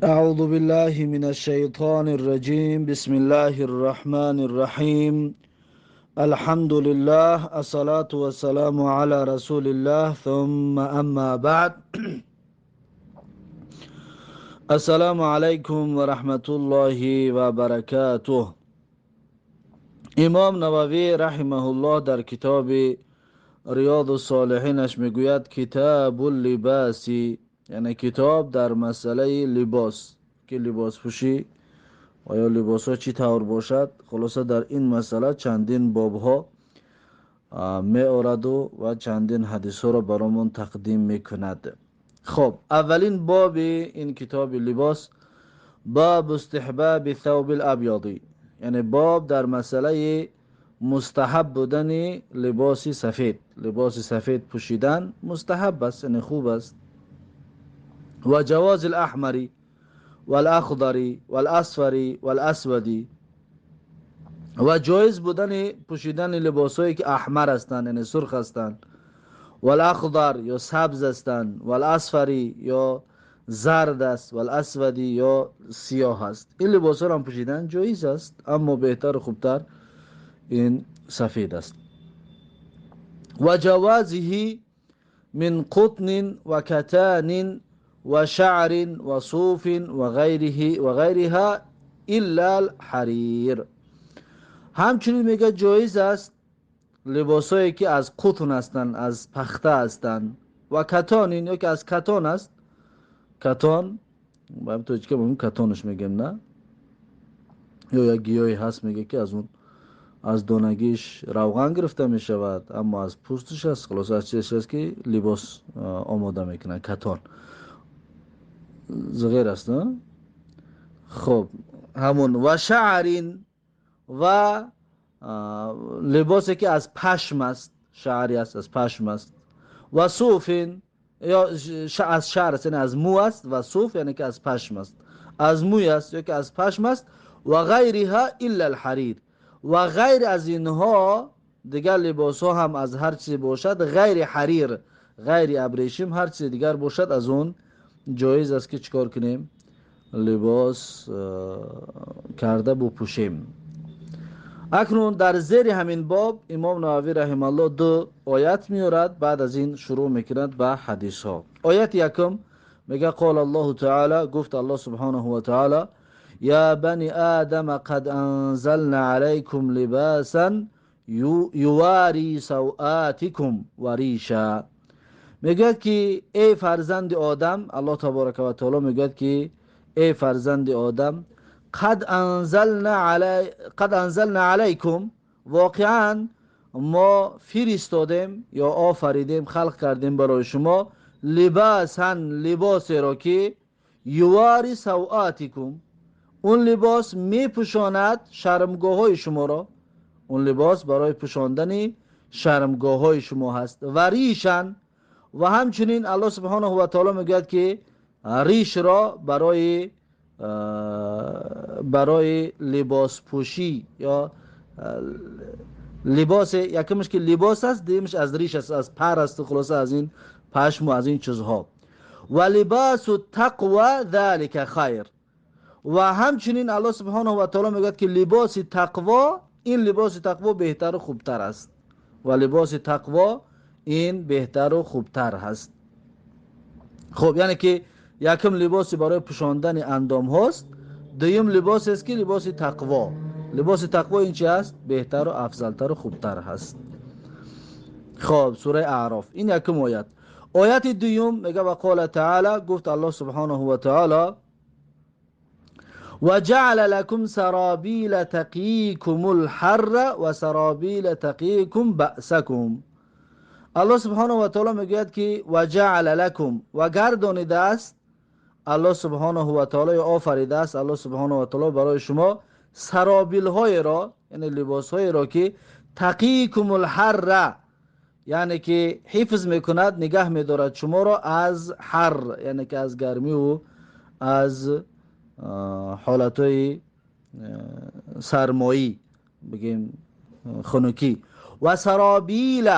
أعوذ بالله من الشيطان الرجيم. بسم الله الرحمن الرحيم. الحمد لله، الصلاة والسلام على رسول الله، ثم أما بعد. السلام عليكم ورحمة الله وبركاته. امام نووی رحمه الله در کتاب ریاض الصالحینش میگوید کتاب اللباس، یعنی کتاب در مسئله لباس، که لباس پوشی و یا لباس ها چی طور باشد. خلاصه در این مسئله چندین باب ها می آورد و چندین حدیث ها را برامون تقدیم میکند. خب، اولین باب این کتاب لباس، باب استحباب ثوب الابیض، یعنی باب در مسئله مستحب بودن لباس سفید. لباس سفید پوشیدن مستحب است، یعنی خوب است. و جواز الاحمر والاخضر والاصفر والاسود، و جایز بودن پوشیدن لباسهایی که احمر هستند، یعنی سرخ هستند، والاخضر یا سبز هستند، والاصفر یا زرد است، والاسود یا سیاه است. این لباس‌ها را پوشیدن جایز است، اما بهتر و خوبتر این سفید است. و جوازه من قطن و کتان و شعر و صوف و غیره و غیرها الا الحریر. همچنین میگه جایز است لباسایی که از قطن هستند، از پخته هستند، و کتان، یا که از کتان است. کتان با تاجیکا اون کتانش میگیم، نه؟ یا یک گیاهی هست میگه که از اون از دانگیش روغن گرفته میشود، اما از پوستش است. خلاص از چیزش است که لباس آماده میکنن. کتان زغیر است، نه؟ خب همون. و شعرین، و لباسی که از پشم است، شعری است، از پشم است. و صوفین، یا از شعر است، یعنی از مو است. و صوف یعنی که از پشم است، از موی است یا که از پشم است. و غیرها الا الحریر، و غیر از اینها دیگر لباس ها هم از هر چیزی باشد غیر حریر، غیر ابریشم، هر چیز دیگر باشد از اون جایز است که چیکار کنیم؟ لباس کرده بپوشیم. اکنون در زیر همین باب امام نووی رحمه الله دو آیت میورد، بعد از این شروع میکند به حدیث ها. آیت یکم میگه قال الله تعالی، گفت الله سبحانه و تعالی: یا بنی آدم قد انزلنا علیکم لباسا یواری سوآتکم و ریشا. میگه که ای فرزند آدم، الله تبارک و تعالی میگه که ای فرزند آدم، قد انزلنا علیکم، واقعا ما فرستادیم یا آفریدیم، خلق کردیم برای شما لباسا، لباسی را که یواری سوآتکم، اون لباس می پوشاند شرمگاه های شما را، اون لباس برای پوشاندن شرمگاه های شما هست. و ریشن، و همچنین الله سبحانه و تعالی میگوید که ریش را برای لباس پوشی یا لباس، یکمش که لباس است، دیمش از ریش است، از پر است، خلاصه از این پشم و از این چیزها. و لباس التقوی ذلک خیر، و همچنین الله سبحانه و تعالی میگوید که لباس تقوا، این لباس تقوا بهتر و خوبتر است. و لباس تقوا این بهتر و خوبتر هست. خب یعنی که یکم لباس برای پوشاندن اندام هاست، دویم لباس است که لباس تقوا. لباس تقوا این چی است؟ بهتر و افضلتر و خوبتر هست. خب سوره اعراف، این یکم آیت. آیت دویم میگه و قال تعالی، گفت الله سبحانه و تعالی: و جعل لكم سرابیل تقیکم الحر و سرابیل تقیکم بأسکم. الله سبحانه و تعالی میگوید که و جعل لكم، و گردانیده است الله سبحانه و تعالی، آفریده است الله سبحانه و تعالی برای شما سرابیل های را، یعنی لباس های را که تقیکم الحر، یعنی که حفظ میکند، نگه میدارد شما را از حر، یعنی که از گرمی و از حالتهای سرمایی، بگیم خنکی. و سرابیل،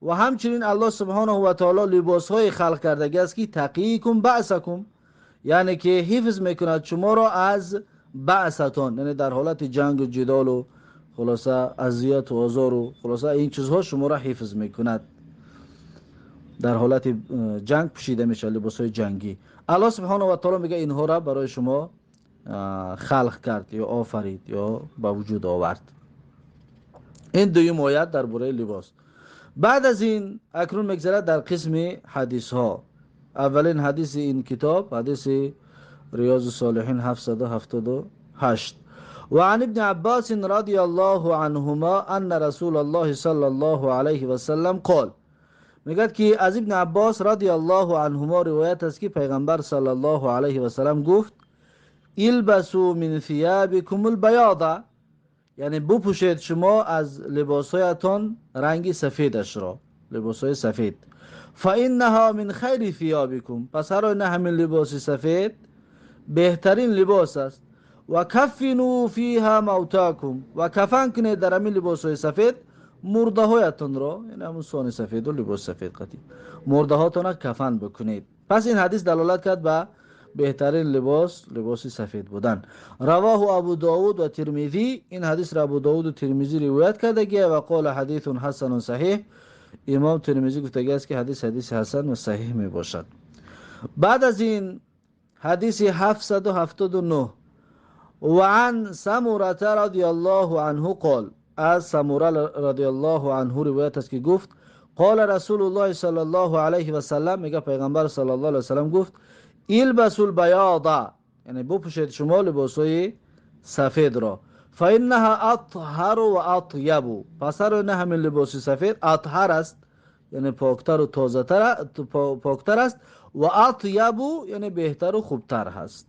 و همچنین الله سبحانه و تعالی لباس های خلق کردگی است که تقیکم بأسکم، یعنی که حفظ میکند شما را از بعثتان، یعنی در حالت جنگ و جدال و خلاصه اذیت و آزار و خلاصه این چیزها شما را حفظ میکند. در حالت جنگ پوشیده میشه لباس های جنگی. الله سبحانه و تعالی میگه اینها را برای شما خلق کرد یا آفرید یا به وجود آورد. این دویم آیت درباره لباس. بعد از این اکنون میگذرد در قسم حدیث ها. اولین حدیث این کتاب حدیث ریاض الصالحین 778. وعن ابن عباس رضی الله عنهما ان رسول الله صلی الله علیه و سلم قال، میگد که از ابن عباس رضی الله عنهما روایت است که پیغمبر صلی الله علیه و سلم گفت البسوا من ثيابكم البياض، یعنی بپوشید شما از لباسهایتان رنگ سفیدش را، لباسهای سفید. فانها من خیر ثيابكم، پس هر آینه همین لباس سفید بهترین لباس است. و کفنوا فیها موتاکم، و کفن کنید در همین لباسهای سفید مرده هایتان را، یعنی همون سان سفید و لباس سفید قطعی مرده هاتان را کفن بکنید. پس این حدیث دلالت کرد به بهترین لباس لباس سفید بودن. رواه ابو داود و ترمذی، این حدیث را ابو داود و ترمذی روایت کرده و قال حدیث حسن صحیح. امام ترمذی گفته است که حدیث حدیث حسن و صحیح می باشد. بعد از این حدیث 779 وعن سمره رضی الله عنه قال، از سمره رضی الله عنه روایت است که گفت قال رسول الله صلی الله علیه و سلم، میگه پیغمبر صلی الله علیه و سلم گفت البسوا البیاض، یعنی بپوشید شما لباسهای سفید را، فانها اطهر و اطیب، پس هر نه همین لباس سفید اطهر است، یعنی پاکتر و تازه‌تر، پاکتر است، و اطیب یعنی بهتر و خوبتر هست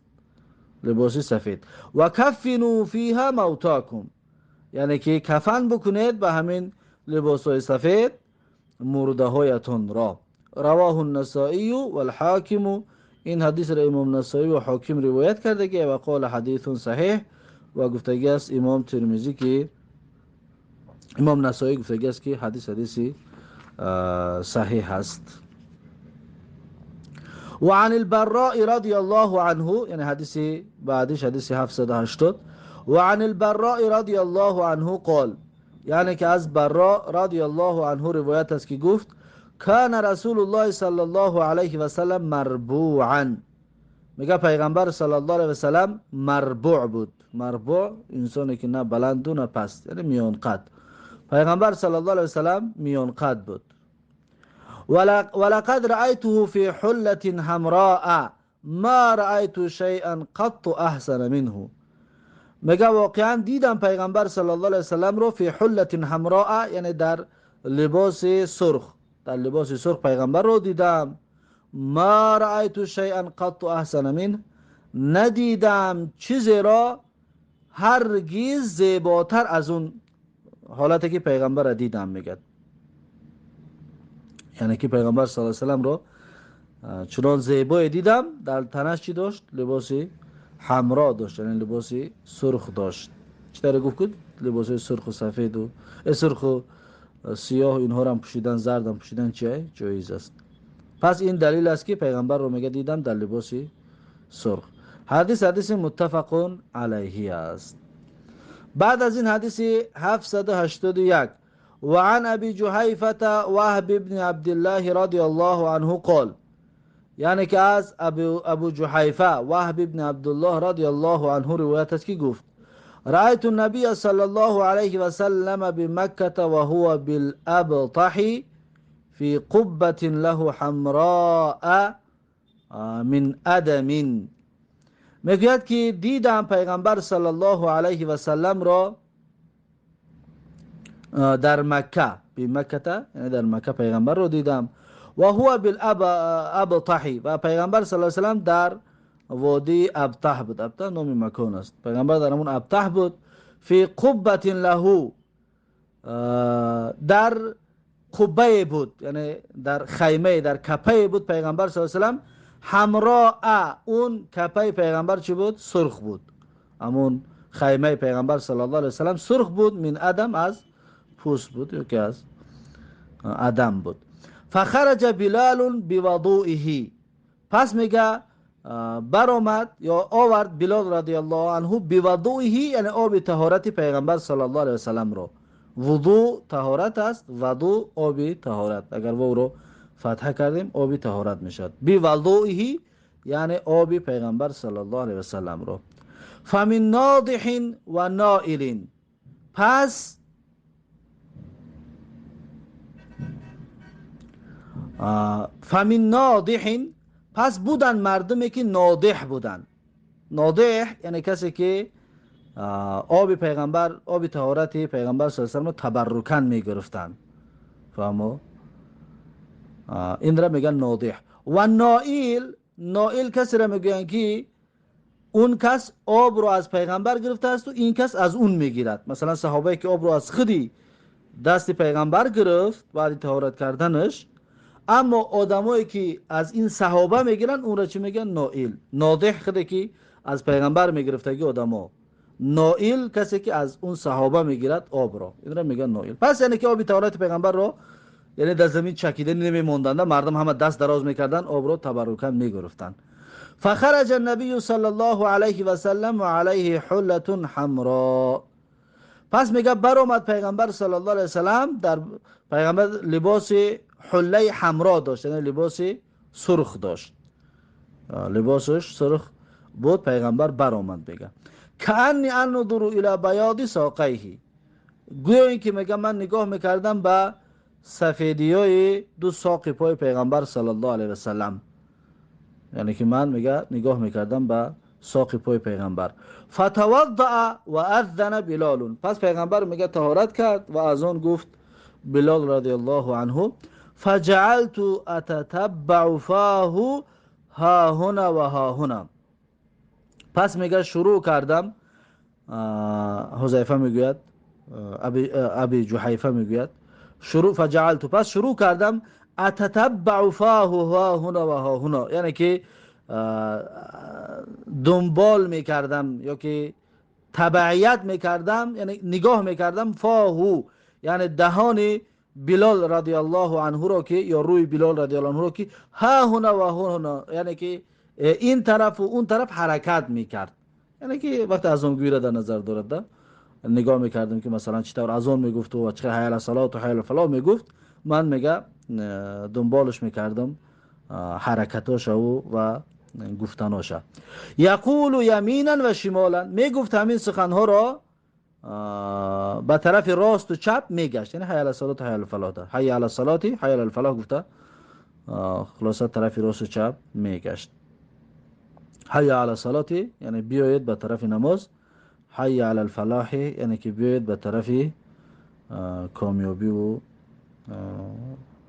لباس سفید. و کفنوا فیها موتاکم، یعنی که کفن بکنید به همین لباسهای سفید مرده هایتان را. رواه النسائی والحاکم، این حدیث را امام نسائی و حاکم روایت کرده که و قال حدیث صحیح، و گفتگی است امام ترمذی که امام نسائی گفتگی است که حدیث حدیثی صحیح است. وعن البراء رضی الله عنه، یعنی حدیث بعدش حدیث 780. وعن البراء رضی الله عنه قال، یعنی که از براء رضی الله عنه روایت است که گفت کان رسول الله صلی الله علیه و سلم مربوعا، میگه پیغمبر صلی الله علیه و سلم مربوع بود. مربوع انسانی که نه بلند و نه پست، یعنی میان قد. پیغمبر صلی الله علیه و سلم میان قد بود. ولقد رأيته في حلة حمراء ما رأيت شيئا قط احسن منه، میگه واقعا دیدم پیغمبر صلی الله علیه و سلم رو فی حلة حمراء، یعنی در لباس سرخ، در لباس سرخ پیغمبر رو دیدم. ما رأيت شيئا قط احسن منه، ندیدم چیزی را هرگز زیباتر از اون حالتی که پیغمبر را دیدم. میگه یعنی که پیغمبر صلی الله علیه و سلم رو چنان زیبای دیدم، در تنش چی داشت؟ لباس حمرا داشت، یعنی لباس سرخ داشت. چطور گفت که لباس سرخ و سفید و سرخ و سیاه اینها را هم پوشیدن، زرد هم پوشیدن چیه؟ جایز است. پس این دلیل است که پیغمبر رو میگه دیدم در لباس سرخ. حدیث حدیث متفق علیه است. بعد از این حدیث 781 وعن ابي جحيفة وهب بن عبد الله رضي الله عنه قال، یعنی که از ابو جحیفه وهب بن عبدالله رضی الله عنه روایت است که گفت رأيت النبي صلى الله عليه وسلم بمكة وهو بالأبطح في قبة له حمراء من أدم. میگوید که دیدم پیغمبر صلی الله علیه و سلم را در مکه، بمکه یعنی در مکه پیغمبر رو دیدم، و هو بالابطح، و پیغمبر صلی الله علیه و سلم در وادی ابطح بود. ابطح نام مکان است. پیغمبر در همون ابطح بود. فی قبة له، در قبه بود، یعنی در خیمه، در کپه بود پیغمبر صلی الله علیه و سلم. همراه اون کپه پیغمبر چی بود؟ سرخ بود. همون خیمه پیغمبر صلی الله علیه و سلم سرخ بود، من ادم از پوست بود یا که از ادم بود. فخرج بلال بوضوئه، پس میگه برآمد یا آورد بلال رضی الله عنه بوضوئه، یعنی آب طهارت پیغمبر صلی الله علیه و سلم را. وضوء طهارت است، وضوء آب طهارت، اگر واو رو فتح کردیم آب طهارت میشد. بوضوئه یعنی آب پیغمبر صلی الله علیه و سلم را. فمن ناضح و نائل، پس فمن ناضح، پس بودن مردمی که ناضح بودن. ناضح یعنی کسی که آب پیغمبر، آب طهارت پیغمبر صلی الله علیه و سلم تبرکن میگرفتن، فهمو؟ این را میگن ناضح. و نائل، نائل کسی را میگن که اون کس آب رو از پیغمبر گرفته است و این کس از اون میگیرد. مثلا صحابه که آب رو از خودی دست پیغمبر گرفت بعد طهارت کردنش، اما آدمایی که از این صحابه میگیرن اون را چی میگن؟ نائل. ناضح خودی که از پیغمبر میگرفتگی آدما، نائل کسی که از اون صحابه میگیرد آب را، این را میگن نائل. پس یعنی که آب طهارت پیغمبر را یعنی در زمین چکیده نمیموندند، مردم همه دست دراز میکردن آب را تبرکا میگرفتن. فخرج النبی صلی الله علیه و سلم و علیه حلة حمراء، پس میگه برآمد پیغمبر صلی الله علیه و سلم، در پیغمبر لباس حله حمرا داشت، یعنی لباس سرخ داشت، لباسش سرخ بود. پیغمبر برآمد، میگه کأنی انظر الی بیاض ساقیه، گویا اینکه میگه من نگاه میکردم به سفیدیای دو ساق پای پیغمبر صلی الله علیه و سلم، یعنی که من میگه نگاه میکردم به ساق پای پیغمبر. فتوضأ و اذن بلال، پس پیغمبر میگه طهارت کرد و از آن گفت بلال رضی الله عنه فجعلت اتتبع فاه ها هنا و ها هنا، پس میگه شروع کردم، حذیفه میگوید، ابی جحیفه میگوید شروع، فجعلت، پس شروع کردم اتتبع فاه ها هنا و ها هنا، یعنی که دنبال میکردم یا که تبعیت میکردم، یعنی نگاه میکردم فاهو یعنی دهان بلال رضی الله عنه را که یا روی بلال رضی الله عنه را که ها هنا و ها هنا، یعنی که این طرف و اون طرف حرکت میکرد، یعنی که وقتی اذان گویی را در نظر دارد نگاه میکردم که مثلا چطور اذان میگفت و چه حی علی الصلاه و حی علی الفلاح میگفت، من میگه دنبالش میکردم حرکتاش و گفتناش. یقول یمینا و شمالا، میگفت همین سخنها را به طرف راست و چپ میگشت، یعنی حی علی الصلاه و حی علی الفلاح، حی علی الصلاه حی علی الفلاح گفته، خلاصه طرف راست و چپ میگشت. حی علی الصلاه یعنی بیایید به طرف نماز، حی علی الفلاح یعنی که بیایید به طرف کامیابی و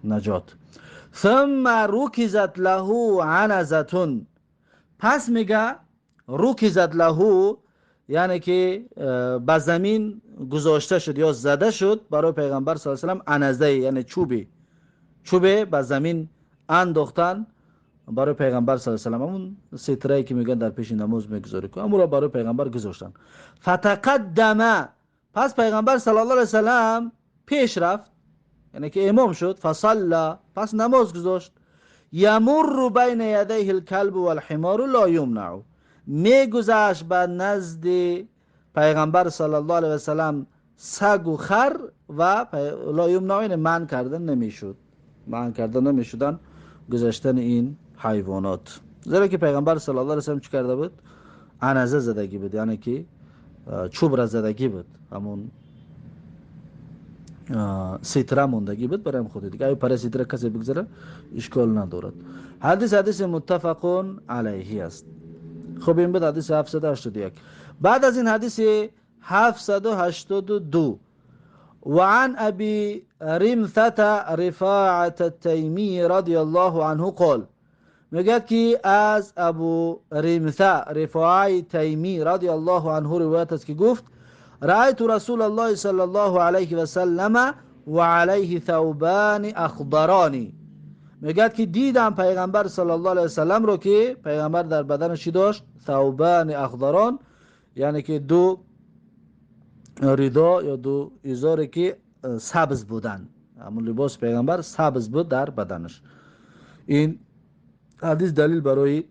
نجات. ثم رکزت له عنزه، پس میگه رکزت له یعنی که به زمین گذاشته شد یا زده شد برای پیغمبر صلی الله علیه و سلم عنزه، یعنی چوبی، چوبه به زمین انداختن برای پیغمبر صلی الله علیه و سلم، همون ستره‌ای که میگن در پیش نماز میگذاری که همون را برای پیغمبر گذاشتن. فتقدم، پس پیغمبر صلی الله علیه و سلم پیش رفت، یعنی که امام شد. فصلى، پس نماز گذاشت. یمر بین یدیه الکلب والحمار لا یمنع، میگذشت به نزد پیغمبر صلی الله علیه و سلم سگ و خر و لا یمنع، یعنی منع کردن نمیشد، منع کردن نمیشدن گذشتن این حیوانات، زیرا که پیغمبر صلی الله علیه و سلم چی کرده بود؟ عنزه زدگی بود، یعنی که چوب را زدگی بود، همون ستره موندگی بود برای خود دیگه، اگه پر ستره کسی بگذره اشکال ندارد. حدیث حدیث متفق علیه است. خب این بود حدیث 781. بعد از این حدیث 782 وعن ابی رمثة رفاعة التیمی رضی الله عنه قال، میگه که از ابو رمثه رفاعه تیمی رضی الله عنه روایت است که گفت رأيت رسول الله صلى الله عليه وسلم وعليه ثوبان اخضران، میگه که دیدم پیغمبر صلی الله علیه وسلم رو که پیغمبر در بدنش چی داشت؟ ثوبان اخضران، یعنی که دو ردا یا دو ازار که سبز بودن، همون لباس پیغمبر سبز بود در بدنش. این حدیث دلیل برای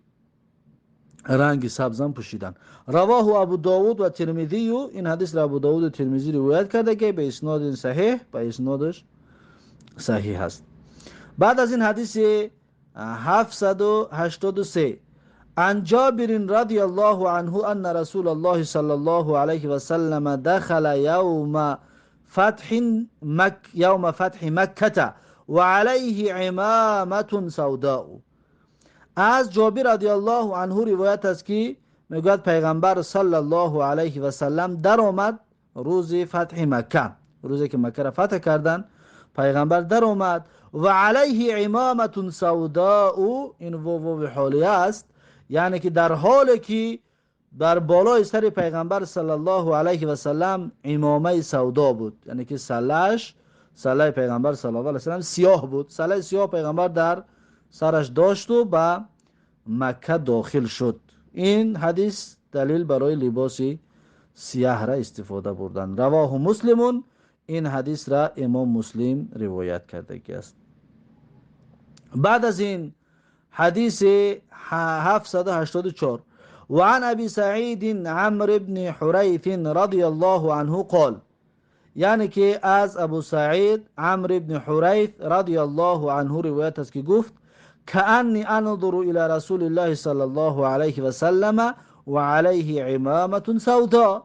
ранги сабзам пӯшидан. Равоҳу Абу Довуд ва Тирмизию, ин ҳадисро Абу Довуду Тирмизӣ ривоят карда, ки ба исноди саҳиҳ, ба иснодаш саҳиҳ аст. Баъд аз ин ҳадиси 783: عن جابر رضي الله عنه أن رسول الله صلى الله عليه وسلم دخل يوم فتح مكة وعليه عمامة سوداء. از جابر رضی الله عنه روایت است که میگوید پیغمبر صلی الله علیه و سلم در آمد روز فتح مکه، روزی که مکه را فتح کردن، پیغمبر در آمد و علیه عمامة سوداء. این واو، واو حالیه است، یعنی که در حالی که بر بالای سر پیغمبر صلی الله علیه و سلم عمامه سودا بود، یعنی که سلش، سله پیغمبر صلی الله علیه و سلم سیاه بود. سله سیاه پیغمبر در سرش داشت و به مکه داخل شد. این حدیث دلیل برای لباس سیاه را استفاده بردن. رواه مسلم، این حدیث را امام مسلم روایت کرده است. بعد از این حدیث 784: وعن ابي سعيد عمرو بن حريث رضي الله عنه قال، یعنی که از ابو سعید عمرو بن حریث رضی الله عنه روایت است که گفت: كأني أنظر إلى رسول الله صلى الله عليه وسلم وعليه عمامة سوداء.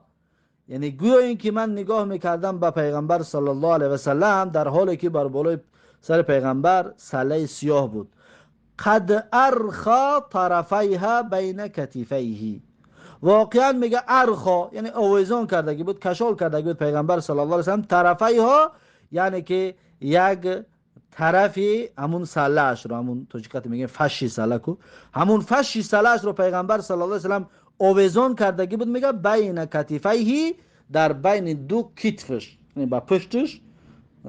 یعنی گویا اینکه من نگاه میکردم به پیغمبر صلی الله علیه و سلم، در حالی که بر بالای سر پیغمبر سله سیاه بود. قد ارخى طرفيها بین كتفيه. واقعا میگه ارخى یعنی آویزان کردگی بود، کشال کردگی بود پیغمبر صلی الله علیه و سلم. طرفيها یعنی که یک طرفی همون سلهش رو، همون توجیکات میگه فشی سله کو، همون فشی سلهش رو پیغمبر صلی الله علیه و سلم آویزان کردگی بود. میگه بین كتفيه، در بین دو کتفش، یعنی با پشتش،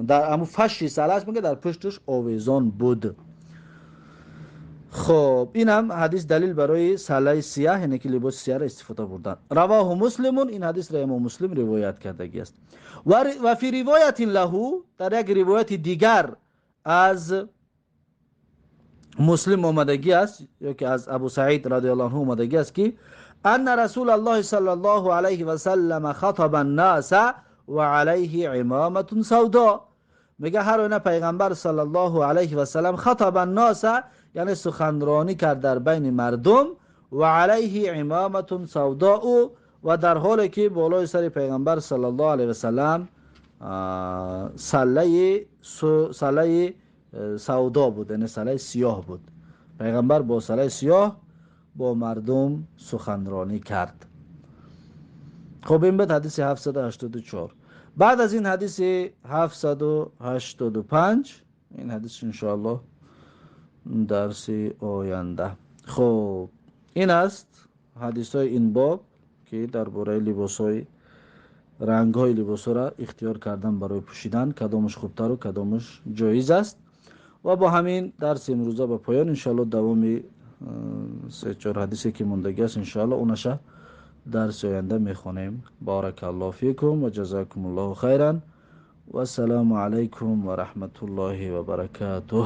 در همون فشی سلهش، میگه در پشتش آویزان بود. خب، این هم حدیث دلیل برای سله سیاه، یعنی که لباس سیاه را استفاده بردن. رواه مسلم، این حدیث را امام مسلم روایت کردگی است. و فی روایت له، در یک روایت دیگر از مسلم آمدگی است یا که از ابو سعید رضی الله عنه آمدگی است که ان رسول الله صلی الله علیه و سلم خطب الناس و علیه عمامة سوداء. میگه هر آینه پیغمبر صلی الله علیه و سلم خطب الناس، یعنی سخنرانی کرد در بین مردم، و علیه عمامة سوداء، و در حالی که بالای سر پیغمبر صلی الله علیه و سلم سله سودا بود، یعنی سله سیاه بود. پیغمبر با سله سیاه با مردم سخنرانی کرد. خب، این بود حدیث 784. بعد از این حدیث 785، این حدیث انشاءالله درس آینده. خب، این است حدیث های این باب که درباره لباس های، رنگ های لباس را اختیار کردن برای پوشیدن، کدامش خوبتر و کدامش جایز است. و با همین درس امروزه به پایان. انشاءالله دوام سه چهار حدیثی که موندگی است، انشاءالله اونشه درس آینده میخونیم. بارک الله فیکم و جزاکم الله خیرا و السلام علیکم و رحمت الله و برکاته.